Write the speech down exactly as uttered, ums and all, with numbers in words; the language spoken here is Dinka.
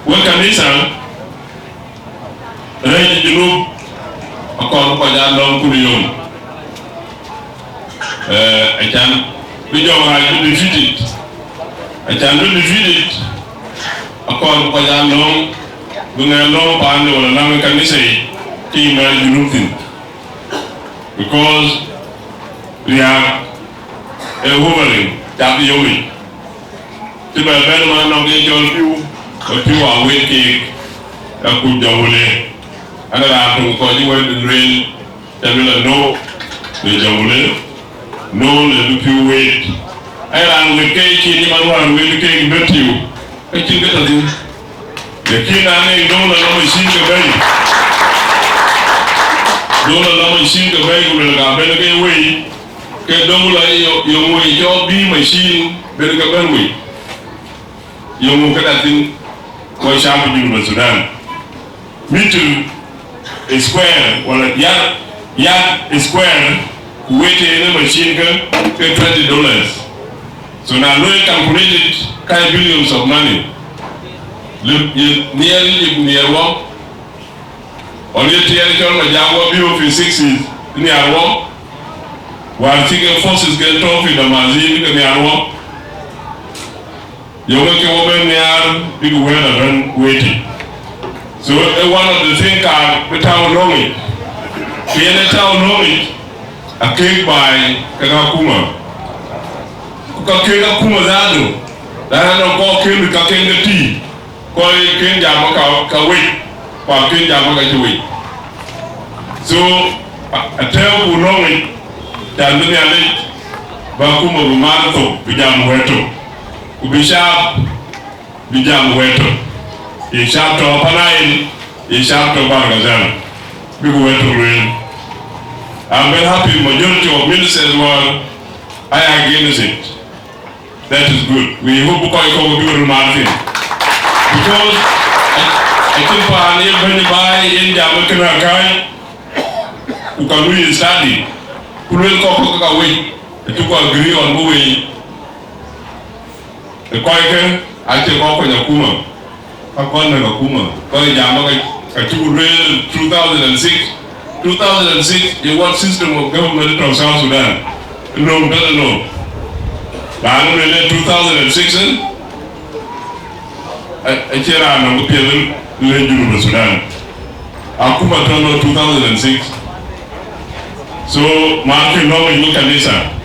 Wek kanitha, rɛ̈ɛ̈c Junub akɔɔr kɔc aa lɔ̈ŋ kun yom. Eh, acan bï jɔŋrac bï defeated. Acan bï defeated, akɔɔr kɔc aa lɔ̈ŋ, bï ŋɛk lɔ̈ŋ paande wala läŋ kanitha yic, ke yï mɛɛr Junub thïn. Because riääk ee hovering, cath yomic. Cï bɛ bɛ̈n man nɔŋ ke cɔl piu, ke piu aa wet keek, akuc jɔŋ wële. An, raan töŋ kɔc cï wɛ̈t lueel, ca lueel a no, le jɔŋ wële, no, le bï piu weet. Ai, raan wet ke cïn cï man wään wet keek bï piu, ke cïn kë tɔ thïn. Lakin na ŋic döŋ la lɔ machine ke bɛ̈i, döŋ la lɔ machine ke bɛ̈i, ku luel ka bɛ̈n ke wei, ke döŋ la yo, yo wei cɔk bï machine bɛ̈n ke bɛ̈n wei. Yo ŋö këda thïn, kɔc shab Junub Sudan. Meter square, wala yard, yard square, ku wet ënë machine ke, ke twenty dollars. So na lo calculated, ka billions of money. Lip, ye, near, ye, near wɔ. Ɔn ye tiɛɛr cɔl ma jam wɔ bi wɔ fi sixties, near wɔ. War cï ke forces ke tɔ fi Damazin ke near wɔ. Yöŋë ke wɔ bɛn nhiaar bïk wɛ̈ɛ̈t abɛ̈n wëëtic. So, ee one of the thing ka bï tääu löŋic. Ku yen ee tääu löŋic, akek baai kek akuma. Ku ka kek akuma dhadu, na ënɔŋ kɔc kën ka kën ke tïï, kɔc kën jam ka, ka wec, ku akën jam ka cï wec. So, a, atɛ̈ɛ̈u ku löŋic, can bï Nhialic, bä akuma bï mat thok, bï jam wɛ̈ɛ̈t thok. Ku bï shab bï jam wɛ̈ɛ̈t tök, ye shab tɔ̈ Upper Nile, ye shab tɔ̈ Bahr el Ghazal, bïk wɛ̈ɛ̈t tök lueel. I'm very happy majority of ministers were are against it. That is good. We hope kɔc kɔ̈k bï röt mat thïn. Because acïn paan ye bɛ̈ny baai yen jam ë kënë akäi, ku ka lui study, ku luel kɔ̈k kɔ̈k ka wec, acï ku agree on bï wei. Ë kɔckë acie kɔc kony akuma, ka kɔn näk akuma, kɔc jam ka, ka cuk lueel two thousand and six. Two thousand and six ye what system of government of South Sudan? Löŋ tënë löŋ. Raan lueel ë two thousand and six, eh, a, acie raan nɔm piɛth le Junub Sudan. Akuma tɔ̈ lɔ two thousand and six. So, man kë lɔ̈ŋ ë kanitha.